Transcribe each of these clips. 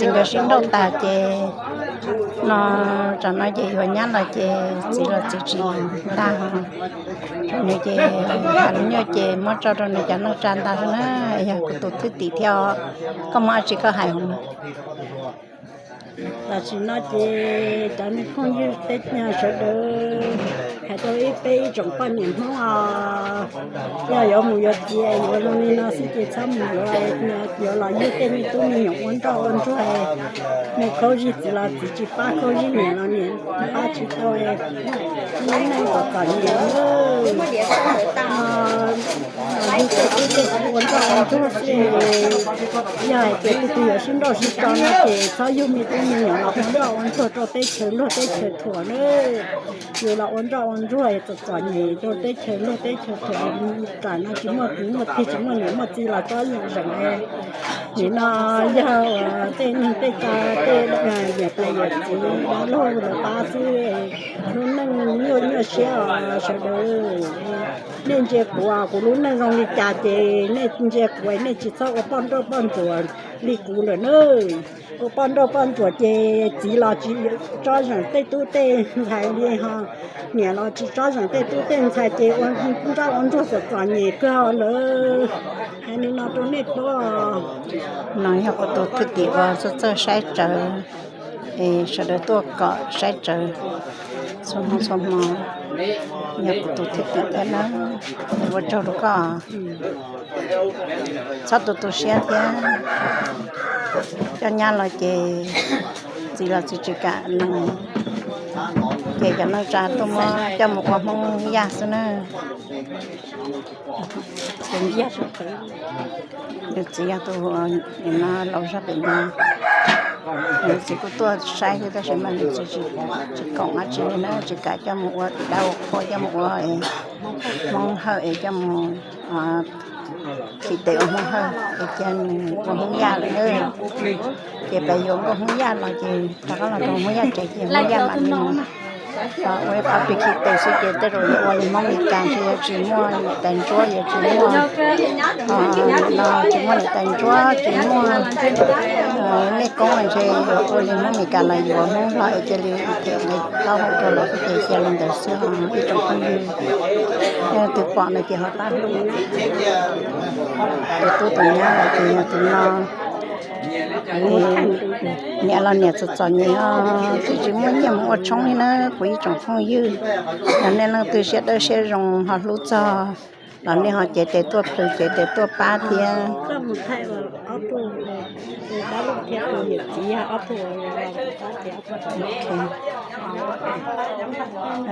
ຈີນ ເຂົາຊີ້ນໂດດຕາເຈ ເນາະ. ຈາກນັ້ນເຈ ຢູ່ຍາມລາວເຈ ຈີນລາວຈີນຈີນຕາ ເນາະເຈ. ຫາເນາະເຈ ມາຈອດໂດນຈາກນັ້ນຈານຕາເນາະ ຢາກກະຕຸກທຶກຕິທຽວ ກໍມາອາຊີກະຫາຍຂອງ Tà sĭ no ces cov neeg phooj ywg teb chaws sawv daws, hais rau ib peb ib tsoom poj niam Hmoob os, yog yuav mus yuav txiv yuav zoo li no xwb ces txhob mus yuav, yuav los yug tej me tub me nyuam ua nroj ua ntsuag, mus khaub zig txiv los txiv tsis pab, khaub zig niam los niam pab tsis tau. Lub neej txom txom nyem, yug tej tub tej kiv ua nroj ua ntsuag xwb. Yog hais tias leej twg yuav sib nrauj sib tso no ces txhob yug me tub me nyuam los ua nroj ua ntsuag rau teb chaws luag teb chaws thuam nawb. Yus los ua nroj ua ntsuag txom txom nyem rau teb chaws luag teb chaws thuam, tam no tsis muaj kwv muaj tij tsis muaj niam muaj txiv los txhob zeem. Chỉ nói giàu tên tê cha tê đ- nhà tê yệt chỉ đã lô là ba sư. Lũ nâng nhua nhua xéo sơ đơ. Nên chia của của lũ nâng dòng đi cha chê nên chia của nên chỉ sau con đốt con chuột đi cú lửa nơ. Ô, pon đô pon chuột chê, chỉ lo chỉ cho rằng tê tú tê thai đi ho. Nghĩa lo chỉ cho rằng tê tú tê thai chê, ôn rau ôn ruột sọt sọt nhẹ cơ lơ. Hai mươi nó trong nếp đó. Nói học của tôi cứ tỉ vào sơ sơ sai trở. Ê, sơ đỡ tua cọ sai trở. Xôm mò, xôm mò. Nhập của tôi cứ tỉ đó. Để vào cho được cọ. ຊອບໂຕໂຕເຊຍທຽງ ເຈົ້າຍາມລາວເຈ ສີລາວຊິຈິກະນາງ ເຈກະນາງຈາຕຸມ ເຈົ້າໝູ່ອວມອງຢາສະເໜີ ເປັນຢາດ ເປັນສີຢາໂຕ ເຫັນມາລາວຊະເປັນມາ ເຫັນສີກຸຕົວໃຊ້ຄືຕາເຊມາ ຊິ ຊິ ຊິກອງອາຈີນະ ຈິກະເຈົ້າໝູ່ອວ ດາວໂຄເຈົ້າໝູ່ອວ ເອ ມອງເຮີເອ ເຈົ້າໝູ່ ອ່າ ຂີ້ເຕະອອກມາເຮີ ເອ ເຈົ້າໝູ່ອວ ໂຮງຢາເລີຍ ເຈໄປຢູ່ໂຮງຢາລາວເຈ ຕາກະລາວໂຮງຢາເຈ ເຈໂຮງຢາມານີ້ ກໍເວຍພາໄປຂີ້ເຕະຊິເຈ ແຕ່ໂດຍອວນມອງມີການທີ່ຈະຊິມົວແຕງຈົວ ຢາກຊິມົວ ອ່າ ນາຊິມົວແຕງຈົວ ຊິມົວ ເອີ ແມ່ກອງອັນເຊ ໂອລິມມີການລາຍຢູ່ເມືອງລາວ ເອເຈລີເອເທເລ ເກົ້າຫົກໂທລະ ເອເຈເຈລິນເດເຊ ອີ່ຈົງຄົນຢູ່ ແຕ່ຕື່ປອກໃນເຈເຮົາຕາລູກ ແຕ່ຕູ້ຕົວຍາວເຈເຮົາຕົວນ້ອງ ເນຍລາວເນຍສອດໆ ເນຍ ຊິຈິມົວຢ້ຽມອວດຊ່ອງນີ້ນະ ຜູ້ອີ່ຈົງຄົນຢູ່ ລະແນນາງຕື່ເຊດເດີເຊຢອງເຮົາຮູ້ຈອ ລະນີ້ເຮົາເຈແຕ່ຕົວພລືເຈແຕ່ຕົວປ້າທຽງ ກໍໝູ່ໄທວ່າເອົາໂຕ ເອີ ບ້ານລູກທຽງໂຕເຮັດຈີເອົາໂຕ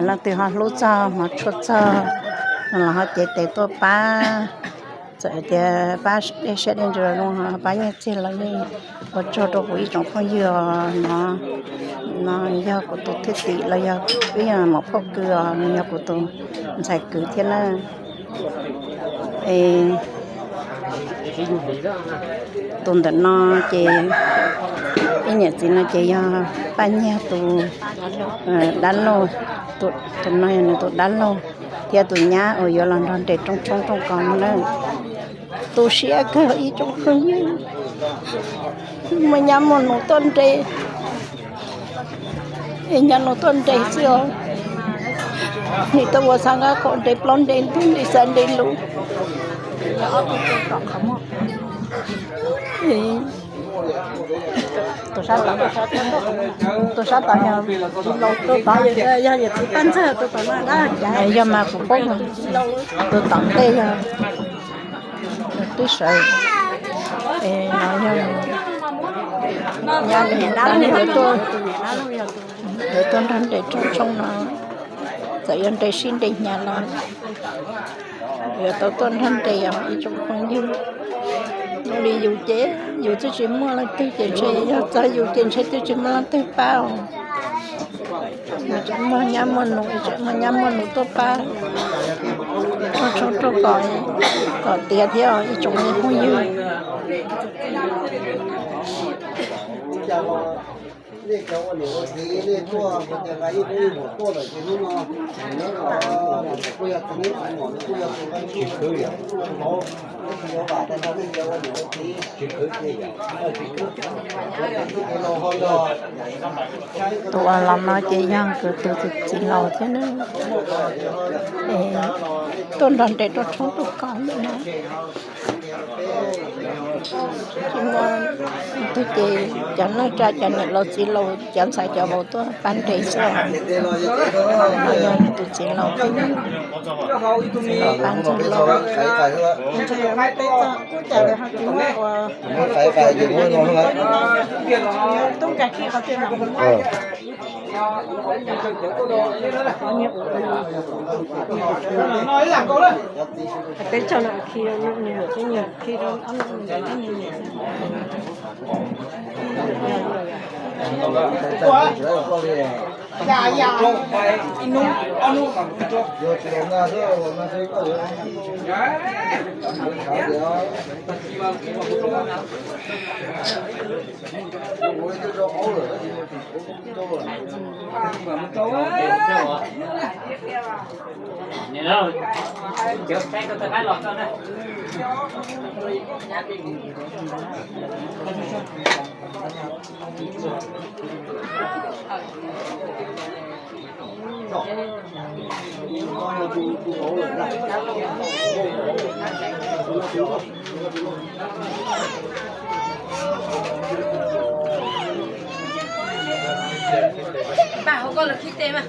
ລະຕື່ເຮົາຮູ້ຈອມາຊົດຈອ ລະເຮົາເຈແຕ່ຕົວປ້າ ຈະເຈປ້າເດເຊດເດນຈຸລະລົງ ປ້າເຍເຊລະນີ້ ບໍ່ໂຈໂຕຜູ້ອີ່ຈົງຄົນຢູ່ເນາະ ເນາະ ຍາກູໂຕທິຕິ ລະຍາ ຍາໝໍພອກກື ຍາກູໂຕໃສ່ກືທຽນນະ ເອ ຕຸນຕະນໍເຈ ອີເນຍຈີນະເຈຍາ ປາຍຍາຕູ ເອີ ດັນໂລ ຕຸ ຕຸນນ້ອຍໂຕດັນໂລ ທຽຕູຍາ ໂອ ຍາລອນດອນເຕຕົງຊົງຕົງກອນມາເລີຍ ຕູເຊຍເກີອີຈົງເຄີຍຍື ມາຍາມໂມໂນຕົນເຕ ເອຍາໂນຕົນເຕເຊຍ ນີ້ຕະວະສັງກະໂຄເຕປລອນເຕຕຸນເຕແຊນເຕລູ ເອ ໂຕຊາຕາ ໂຕຊາຕາຍາ ໂຕຕາຍາ ຍາ ຍາ ຍາ ຍາ ຍາ ຍາມາກຸປົກ ໂຕຕາເຕຍາ ຕຸ້ຍເສີ ເອ ຍາ ຍາ ຍາ ຍາ ໂຕ ໂຕຕາເຕ ໂຕຊົງນາ ຈະຍອນເຕຊິນເຕຍາລາ ເອີ ໂຕຕົ້ນທັນເຕຍາ ອີຈົງຄົງຍື ນ້ອງລີຢູ່ເຈ ຢູ່ຈະຈິມົວລະຕື່ເຈນເຊ ຢາກຈະຢູ່ເຈນເຊ ຈະຈິມົວລະຕື່ປ້າ ມາຍາມໂມໂນ ມາຍາມໂມໂນຕົວປ້າ ໂຕຊົງໂຕກອຍ ກໍເຕຍທຽວ ອີຈົງຄົງຍື ໂຕອາລາມາເຈຍາງເກີດໂຕຕິດຈີນລາວເທື່ອໜຶ່ງ ເອ ຕົ້ນດອນເຕໂຕຊົງໂຕກອຍເນາະ. ຈິມວ່າ ຕຸເຈ ຈັນນະຈາ ຈັນເນໂລຊີໂລ ຈັນສາຍຈາໂບຕົວ ປັນເຕຊອ ມາຍານຕຸເຈໂລ ປັນເຕໂລ Ba, hoko lo khite ma.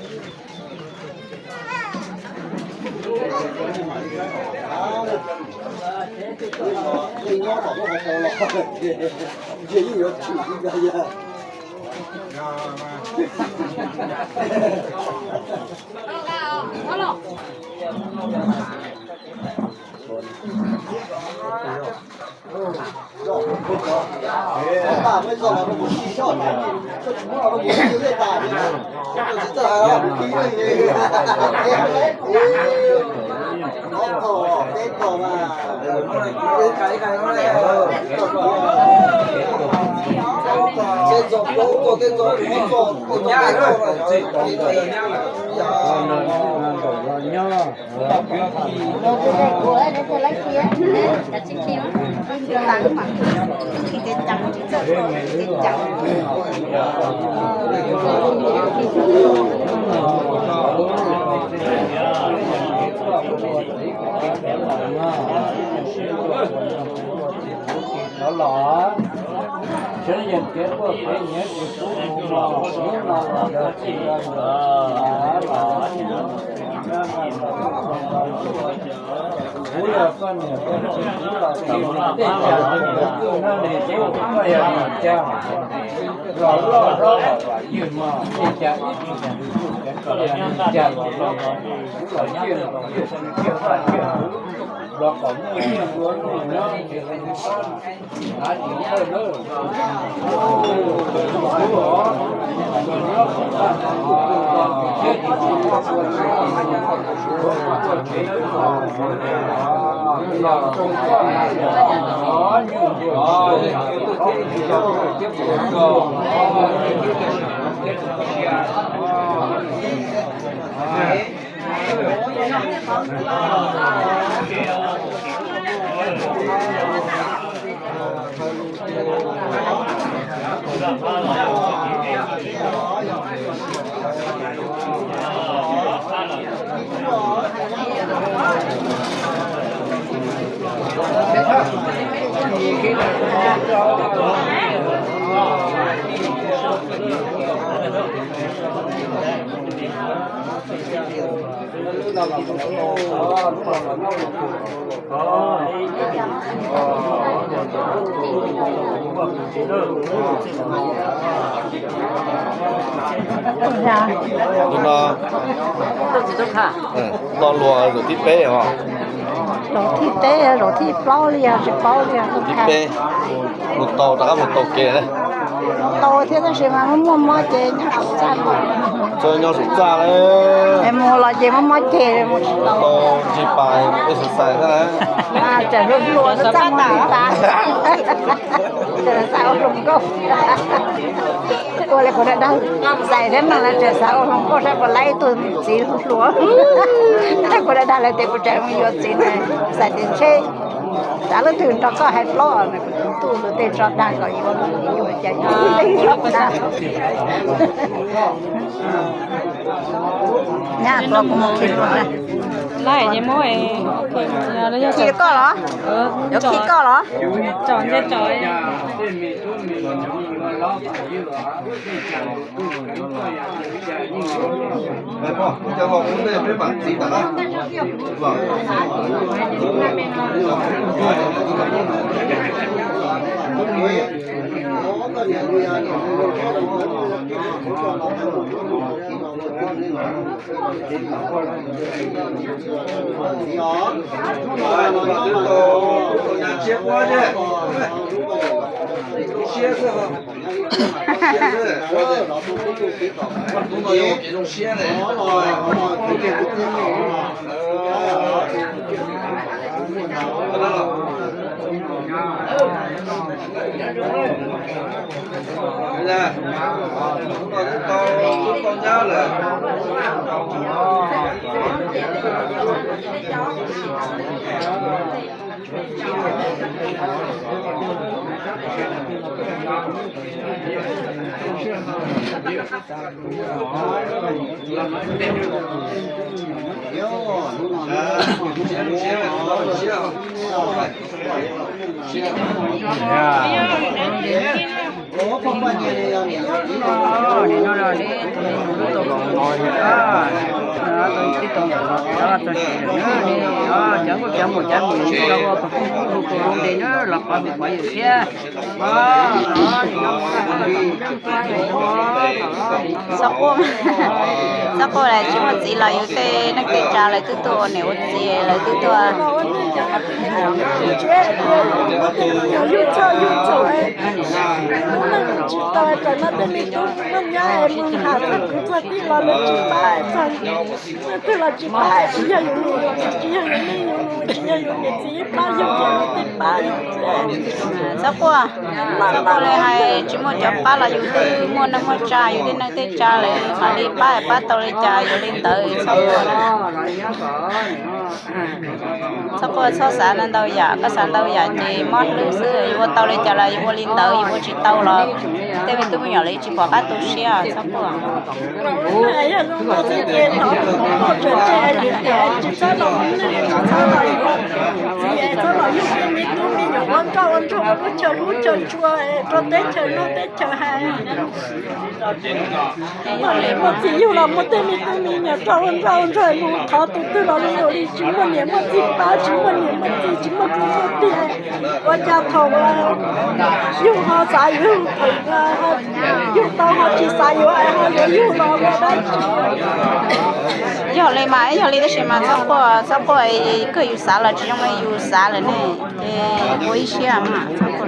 Ê, lo lua lô thí pê hả? Lô thí pê, lô thí plau lia, thí plau lia, lô thí pê. Một tô, ta có một tô kìa đấy. Tô thế nó sẽ mà mua mua chè nhau sụt sàn. Cho nhau sụt sàn đấy. Em mua lo chè mua mua chè đấy, mua tô. Tô chỉ phải exercise thôi đấy. À, chả lụt lụa nó chắc mua đi ta. Chả sao không có. ໂອ້ ແລ້ວຄົນໄດ້ໃສ່ແທ້ນັ້ນລະ ເຈົ້າສາວ ໂອ້ ໂອ້ ແລ້ວບໍ່ໄລ່ຕົວສີຫຼວງ ຄົນໄດ້ໄດ້ແລ້ວແຕ່ບໍ່ຈັກມັນຢູ່ສີນະ ໃສ່ແຕ່ເຊ ຕາລະຖືນຕອກກໍໃຫ້ປອນ ຕູ້ເຕະຊອດດາກໍຢູ່ ຢູ່ໃຈ ຍາກຕົວກໍບໍ່ຄິດວ່າ ໄລ່ຍາຍໂມຍ ໂອເຄ ຍາລະຍາ ຂີ່ກໍເຫຼືອ ເອີ ດຽວຂີ່ກໍເຫຼືອ ຈອນຈອຍ Cheers. Só por, só por aí, tipo assim, lá eu tenho, não tem já, lá tudo, né? O dia, lá tudo. Só por, só por aí, tipo, já para, eu tenho, não, não, já, eu tenho, não tem já, lá, ali, para, para, tá, já, eu lhe dou, só por. Só por, só sai, não dá, já, que sai, não dá, já, de modo, não sei, eu vou tá, lá, já, lá, eu vou lhe dar, eu vou te dar, lá. Tem muito melhor, lá, tipo, a gato, chia, só por. Yo le ma, yo le de ma, só por, só por aí, que eu sala, tinha uma eu sala, né? É, vou encher a mão, só por.